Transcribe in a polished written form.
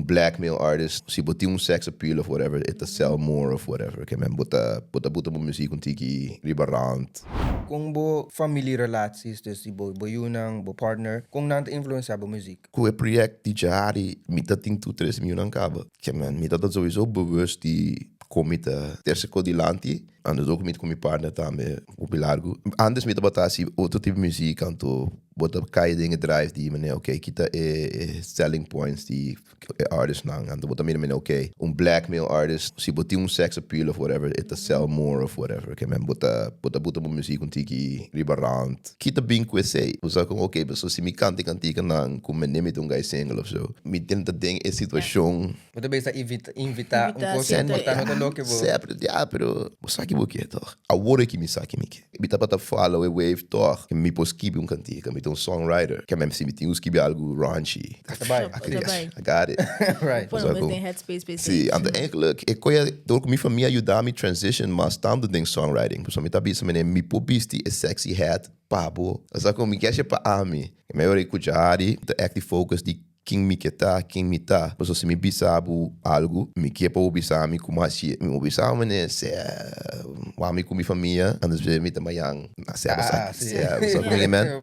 Un black male artist, si bo tin un sex appeal of whatever, e ta sell more of whatever. Ke men bo ta buta bo muziek un tiki riba rand. Kon bo familierelaties, dus die bo yunan, bo partner, kon nan ta influensiá bo muziek? Ku e project di Jari, mi ta tin tu 3 miljoen kaba. Ke men, mi ta sowieso bewust di kon mi ta terse ko dilanti. Anders ook mi ku mi partner tambe, hopi largu. Antes mi tabata hasi otro tipo muziek, anto bo ta kai den e drive di manera, ok, kita e selling points di e artist nan. Anto bo ta mira manera, ok, un black male artist, si bo tin un sex appeal of whatever, e ta sell more of whatever. Ke men, bo ta buta bo muziek un tiki riba rand. Kita bin ku esei. Bo sa kon, ok, so si mi kanta e kantika nan, ku mi ta un guy single of so. Mi tin ta den e situashon. Bo ta bisa invitá un Invitá, kos sierto, ku ta no ta loke bo. Sempre, ja, pero bo sa ki bo ke, toch? Awor ki mi sa ki mi ke. Mi tabata follow e wave, toch? Mi por skibi un kantika, mi ta un songwriter. Ke men si mi tin un skibi algo raunchy. Ta bai. Ta bai. I got it. Bueno, mes den headspace basic. Si, anto eigenlijk, ik kon ja, door ku mi famia yuda mi transition mas tantu den songwriting. So mi ta bisa mene, mi por bisti e sexy hat pa bo. Sa kon mi ke pa ami. Mi ora ku Jari, ta active focus di ken mi ke ta, ken mi ta. So si mi bisa bo algo, mi ke pa bo bisa mi kuma si mi bisa mene se wa mi ku mi famia, anders mi ta mayan na se Ah, sa si. se sa ku mi men.